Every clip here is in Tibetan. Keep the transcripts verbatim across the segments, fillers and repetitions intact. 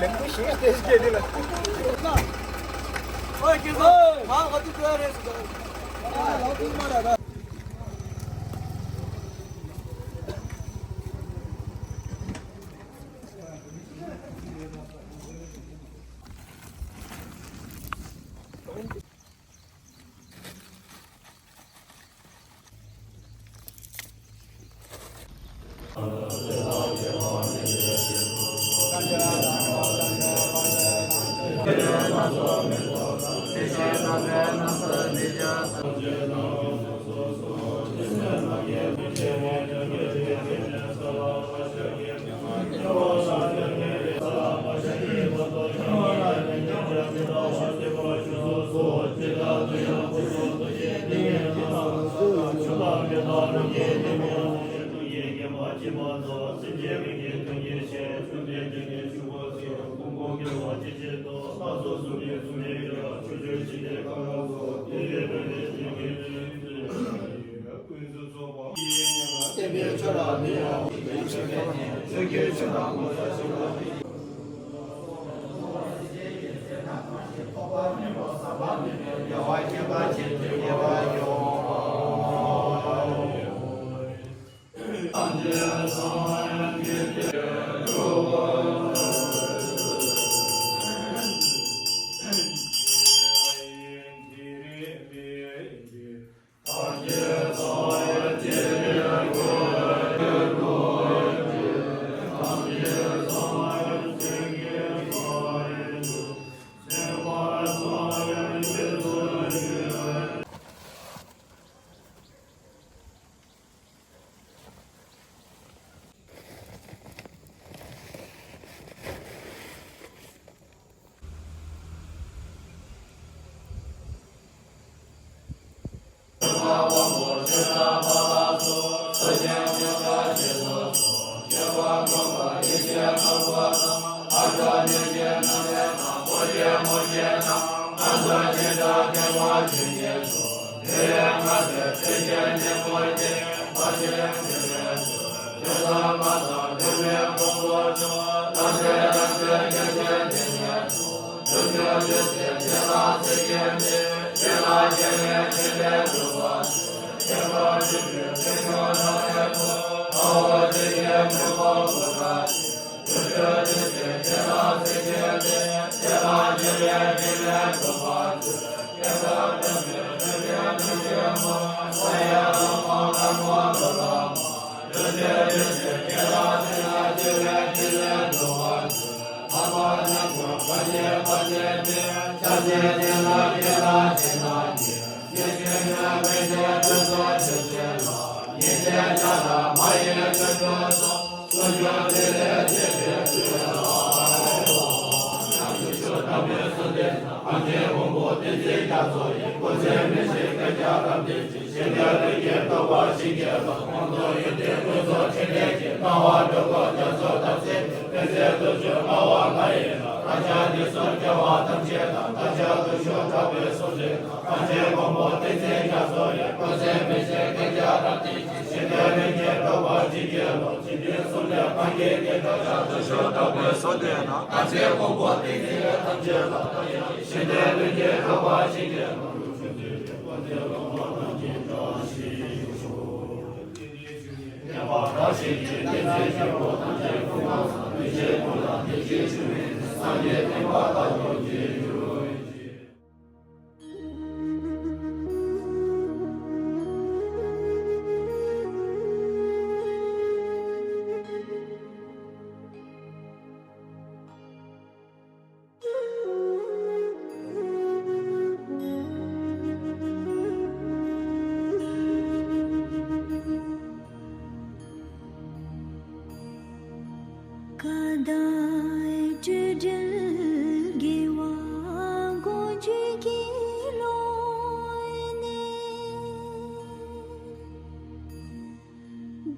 ལེགས་པོ་ཞེས་དེ་སྐད་འདི་ལ། ཨོ་ཁྱེད་ཚོ་མང་ག་དུས་འགྲོ་ཡ་རེད་ཟེར། ཨ་ལོ་ཐུག་མ་ར་ར།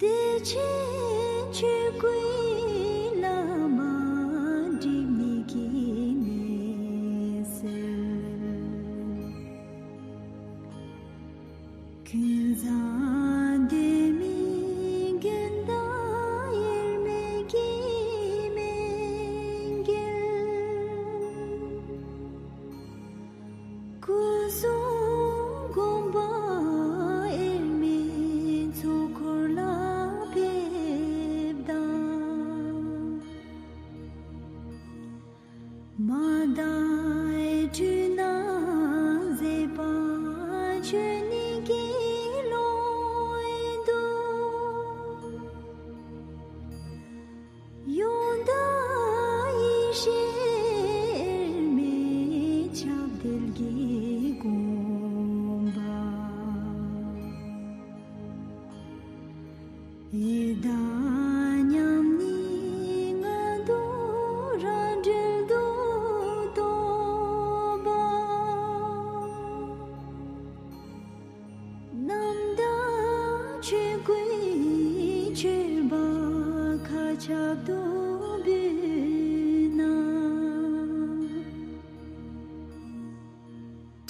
བདེ་ཆེན་ཆོས་སྐུའི་ལམ་འགྲིག་ནི་གི་མེད་ཟེར། ཀུན་བཟང་སྡེ་མི་དགོན་བདག་དབྱེར་མེད་ཀྱི་མེས་རྒྱལ། པུས་ན།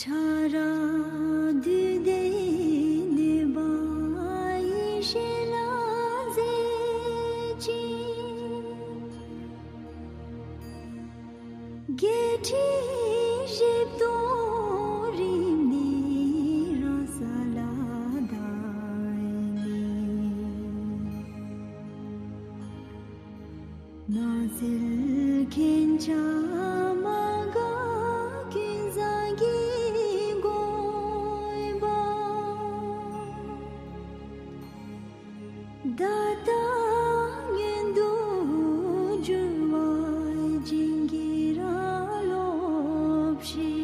ཕྲ་རགས་བདུད་སྡེའི་གནོད་པ་ཡེ་ཤེས་ལ་མཛད་ཅིང་། བརྒྱད་ཁྲི་བཞི་སྟོང་རིམས་ནད་རང་ས་ལ་དག་ནས། སྣང་སྲིད་མཁྱེན་ཆ་མ་འགགས་ཀུན་བཟང་གི་དགོངས་པ། བདག་དང་མངོན་དུ་གྱུར་པ་བྱིན་གྱིས་རློབས་ཤིག།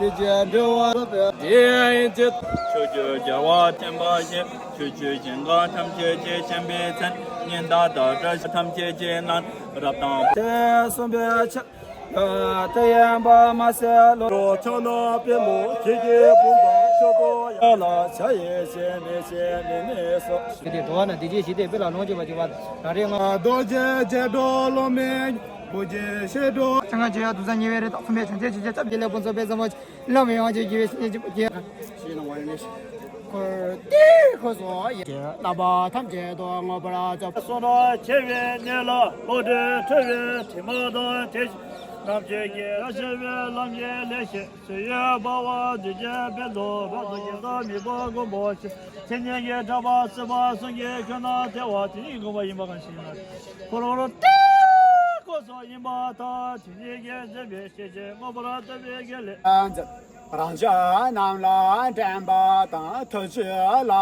དེ་རྗེས་འགྲོ་བ་དེ་ཡི་རྗེས། ཆོས་ཀྱི་རྒྱལ་བ་ཐེག་པ་ཆེ། ཆོས་ཀྱི་ཞིང་ཁམས་ཐམས་ཅད་ཀྱི་མཁྱེན་པའི་མཚན། ཉི་ཟླ་དང་བྲལ་ཞིང་ཐམས་ཅད་ཀྱི་ནང་རབ་དང་། དེ་གསུངས་པའི་ཕྱིར། དེ་ཡན་པར་མ་ཟད་ལོ། ཕྱག་ན་པདྨོ་ཁྱེད་ཀྱི་དཔུང་གི་ཕྱོགས་སུ་ཡ། ལ་བྱ་ཡི་ཞིང་ནི་ཞིང་ནི་ནི་སོ། དེ་འགྲོ་བ་ན་བདེ་སྐྱིད་ཞི་བདེ་སྤེལ་ལ་ལོངས་སྤྱོད་པ་བྱེད་པ། རང་རེ་ང་རྡོ་རྗེ་རྗེ་འགྲོ་ལོ་མེ་བུ་རྗེ་ཤེས་འགྲོ། ཚེ་སྔ་ཆེ་ཡང་དུས་སང་ཉེ་བའི་རེ་དོགས་ཚུམ་པའི་བྱང་ཆེན་ཆོས་ཀྱི་སྐྱབས་ཀྱི་ལས་ཕུན་ཚོགས་པའི་བཟང་པོ། བླ་མ་ཡང་ཅིག་དགེ་བའི་བཤེས་གཉེན་གཅིག་པུ་དགེ། ཤེས་ན་ཝ་ཡོ་ནི། འཁོར་དེ་འཁོར་སོང་ཡི། རྣམ་པ་ཐམས་ཅད་དུ་མངོན་པར་རྫོགས། སོ་ནོ་ཆེ་བའི་གནས་ལ་བློ་གྲོས་འཁྲུལ་བའི་དྲི་མ་དང་བྲལ་ཞིང་རྣམ་དཔྱོད་ཀྱི་རང་ཞི་བའི་ལམ་གྱི་ལས་ཤེས་སུ་ཡོད་པ་བ་དུས་ཀྱི་དཔལ་དུ་བབ་ཏུ་གྱེར་ས་མི་བ་མགོན་པོ་ཆེ། མཚན་སྙན་གྱི་གྲགས་པ་སྲིད་པ་གསུམ་གྱི་ཁྱོན་ནས་དལ་བ་དེ་ཉིད་འགུགས་པ་ཡིན་པ་གང་ཞིག་ན། འཁོར་ལོ་དེ་འཁོར་སོང་ཡིན་པ་དང་དེ་ཉིད་ཀྱི་འཛིན་པའི་ཤེས་བྱེད་མངོན་པར་བསྟོད་པའི་དགེ་ལེགས། རང་ཅག་རྣམས་ལ་དྲན་པ་དང་ཐུགས་རྗེ་ལ།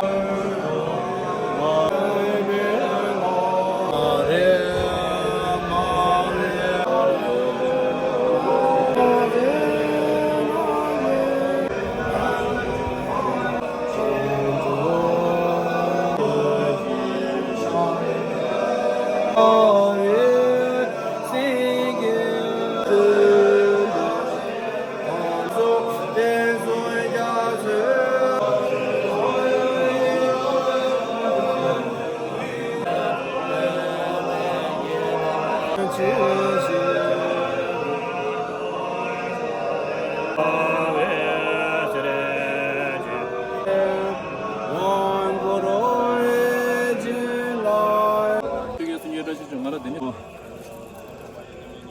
ཆོས་ཀྱི་སེམས་ཅན་བཀྲ་ཤིས་བྱུང་ང་ར་འདི་ནི།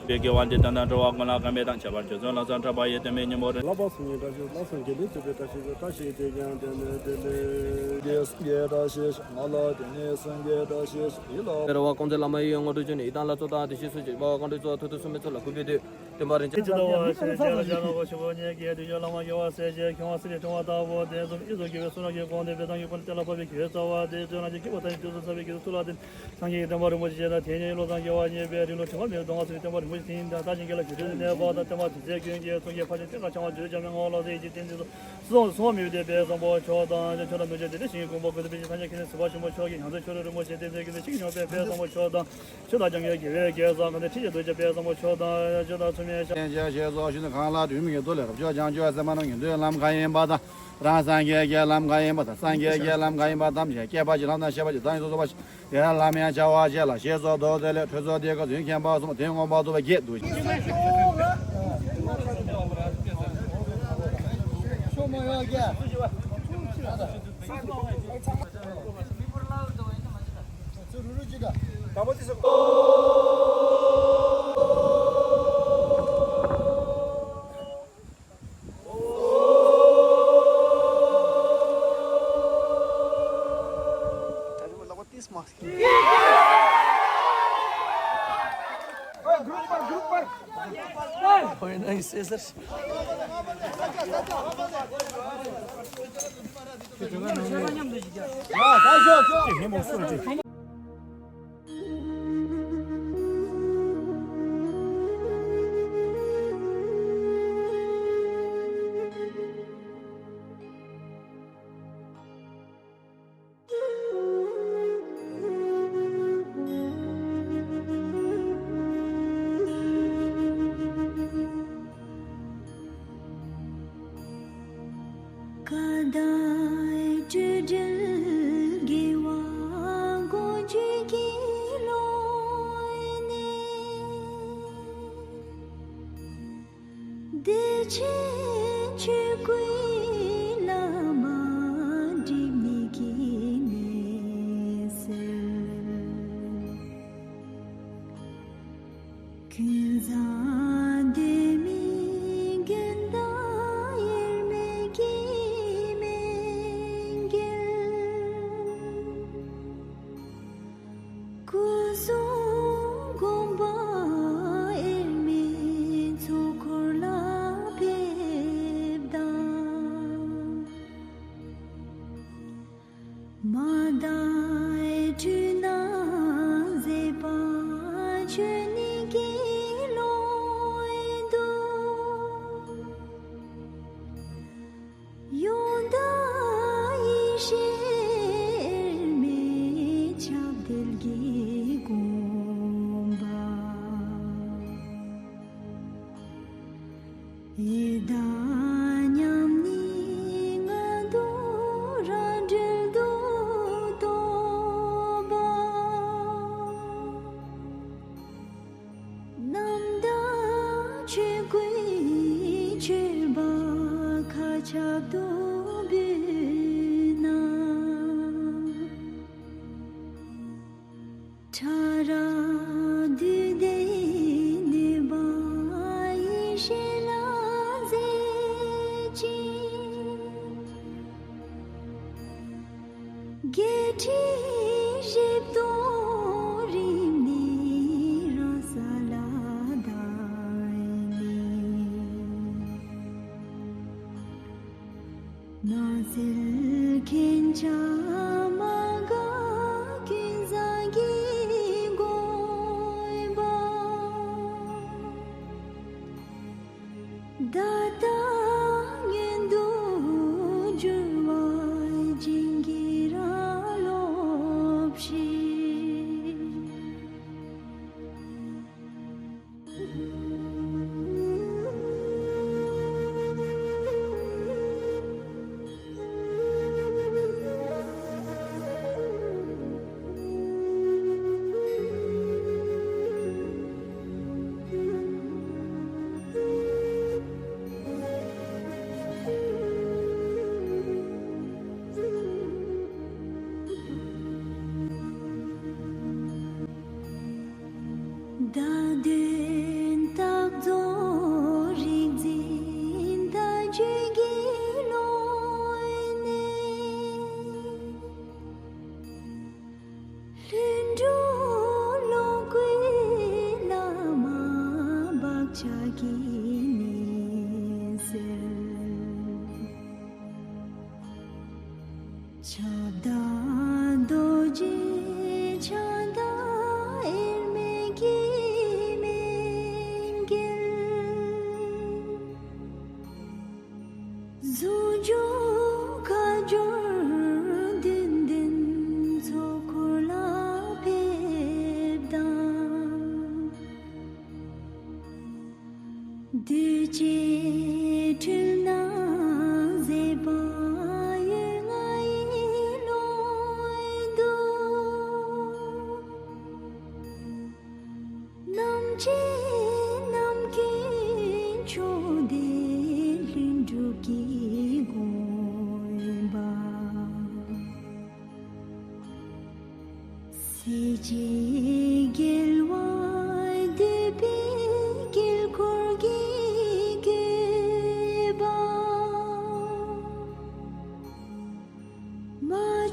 པའི་དགེ་བ་འདི་དག་དང་འགྲོ་བ་ཀུན་ལ་གང་མེད་དང་ཁྱད་པར་ཁྱོད་ཚོ་ལ་སོགས་གྲགས་པ་ཡི་དོན་མེད་སྙིང་པོ་རེད། ལག་པ་སུ་ཉིད་བཀྲ་ཤིས་ལག་སོ་དགེ་འདུན་ཚོགས་པའི་བཀྲ་ཤིས་ཤོག་བཀྲ་ཤིས་དེ་ཀྱང་དེ་ནས་དེ་ལས། དགེ་སངས་རྒྱས་བཀྲ་ཤིས་ཤོག་ང་ལ་དེ་ནས་སངས་རྒྱས་བཀྲ་ཤིས་ཤོག་ཡིད་ལ། རེ་བ་ཀུན་བརྩེ་བླ་མ་ཡི་དངོས་གྲུབ་ཅན་ནི་ཡི་དམ་ལ་གཙོ་དང་དེ་བཞིན་གསུང་ཆོས་པ་ཀུན་འདུས་ཚོགས་ཐུགས་དམ་སྲུང་མའི་ཚོགས་ལ་གུས་པས་འདུད། སྟོན་པ་རིན་ཆེན་ཇི་ལྟ་བ་ཞེས་བྱ་ལ་བྱ་ལ་བ་ཞུ་བ་ཉེ་གེ་དུས་ཀྱི་བླ་མ་དགེ་བ་སེལ་བྱེད་ཁྱོད་སྲིད་པའི་ཕྲེང་བ་ལྟ་བུ་དེ་ཙམ་ཨི་ཟོ་དགེ་བའི་གསུང་རབ་ཀྱི་དགོངས་དོན་སྤེལ་གཏང་གི་སྒོ་ནས་གཏན་ལ་ཕབ་པའི་དགེ་བའི་རྩ་བ་དེ་སྤྱོད་ལམ་གྱི་དཀྱིལ་འཁོར་དང་ནི་དུས་སུ་ཚང་བའི་དགེ་ཚུལ་ལ་བརྟེན། སངས་རྒྱས་ཀྱི་བསྟན་པ་རིན་པོ་ཆེ་ཞེས་དང་དེ་ཉིད་བློ་བཟང་རྒྱལ་བ་བརྙེས་པའི་རིང་ལུགས་དྲི་མ་མེད་པའི་གདམས་ངག་ཟེར་བའི་བསྟན་པ་རིན་པོ་ཆེ་དེ་ཉིད་དང་བདག་གཞན་དགེ་ལ་གུས་བཏུད་ནས་འཕགས་པ་དང་བསྟན་པ་དུས་མཐའི་ཀུན་གྱི་ཕ་ཆེན་ཏིང་ངེ་འཆང་བ་རྗེ་བཙུན་འཇམ་དཔལ་དབྱངས་ལ་སོགས་ཡེ་ཤེས་ཏིང་འཛིན་སོགས་སུ་སོང་མི་འོས་ཏེ་དཔལ་བཟང་པོ་མཆོག་དང་། ཆོས་དང་མི་མཆོག་དེ་འདྲ་ཞིང་གི་མགོན་པོ་ཀུན་བརྟེན་པའི་ཕྱག་གཉིས་ཀྱི་ནི་ཟིལ་པ་ཆེན་པོ་མཆོག་གི་ཡང་རྩེ་ཆོས་རབ་རིན་པོ་ཆེ་བསྟན་འཛིན་ཀུན་ཏུ་ཞིང་སྙོམས་པའི་དཔལ་བཟང་པོ་མཆོག་དང་། ཆོས་དང་སྐྱབས་གནས་དགེ་བའི་རྒྱལ་སྲས་ཀུན་བརྟེན་ཁྲི་ཆེན་རྡོ་རྗེ་དཔལ་བཟང་པོ་མཆོག་དང་། ཆོས་དང་མཚུངས་མེད་ཤ། ཞེས་སོགས་ཞུས་ནས་གང་ལ་དུས་མིན་གྱི་དུས་ལས་རབ་མཆོག་བྱང་ཆུབ་སེམས་དཔའ་རྣམས་ཀྱི་མདུན་ལམ་གང་ཡིན་པ་དང་། རང་སངས་རྒྱས་ཀྱི་ལམ་གང་ཡིན་པ་དང་། སངས་རྒྱས་ཀྱི་ལམ་གང་ཡིན་པ་ཐམས་ཅད་སྐྱེས་པ་གཞི་ལམ་དང་ཤེས་པ་གཞི་ལམ་ཡིན་སོ་སོ་བ་ཞིག་དེ་ལ་ལམ་ཡང་བྱ་བ་ཞེས་ལ་ཞེས་སོགས་མདོ་སྡེ་ལས་ཁྲུས་གསོལ་འདེབས་དགོས་ཚུལ་མཁྱེན་པ་གསུམ་དོན་མངོན་པར་རྟོགས་པའི་རྒྱས་བསྡུས།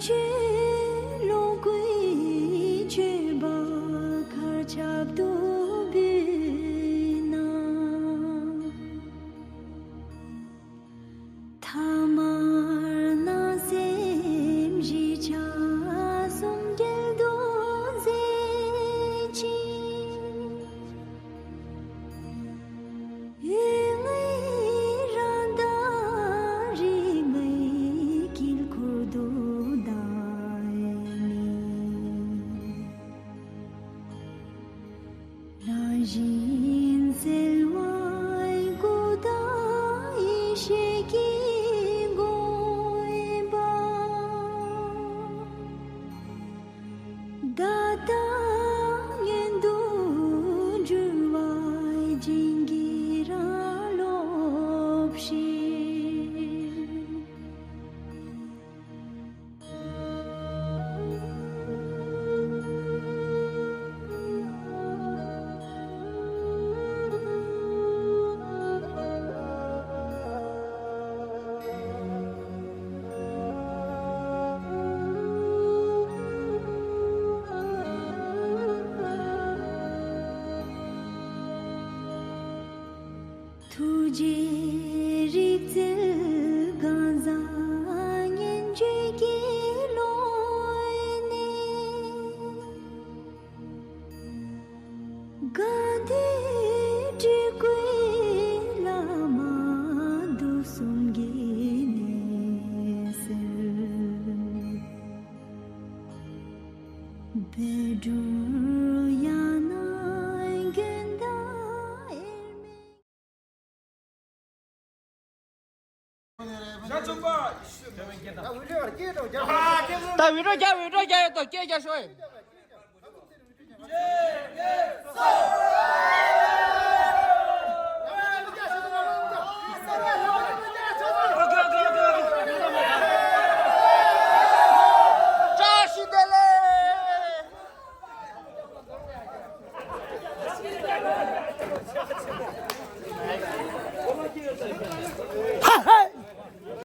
ཆོས་ལོངས་སྐུའི་མཆོད་པ་མཁར་ཆབ་ཏུ་འབུལ་ན། ཐ་མར་སྣང་སེམས་བཞི་ཆ་གསུམ་འབྲེལ་དུ་མཛད་ཅིང་། ཡུལ་ལྔའི་རང་མདངས་རིག་མའི་དཀྱིལ་འཁོར་དུ་བདག་ཉིད། རང་བཞིན་གསལ་བའི་སྐུ་དང་ཡེ་ཤེས་ཀྱི་དགོངས་པ། བརྡ་དང་མཉམ་དུ་འགྱུར་བ་བྱིན་གྱིས་རང་རློབས་ཤིག། ཐུགས་རྗེའི་རིག་རྩལ་གང་ཟག་སྙན་བརྗོད་ཀྱི་ཀློང་ནས། དགའ་ལྡན་སྤྲུལ་སྐུའི་བླ་མ་དུག་གསུམ་གྱི་ནད་སེལ། བཻ་ཌཱུརྻ་ཡ་ན་དགོན་བདག་དབྱེར་མེད། ད་འུད་སྒྲོག་རྒྱག་འུད་སྒྲོག་རྒྱག་ཡོད་དོ་སྐད་རྒྱག་ཤོག་ཨེ།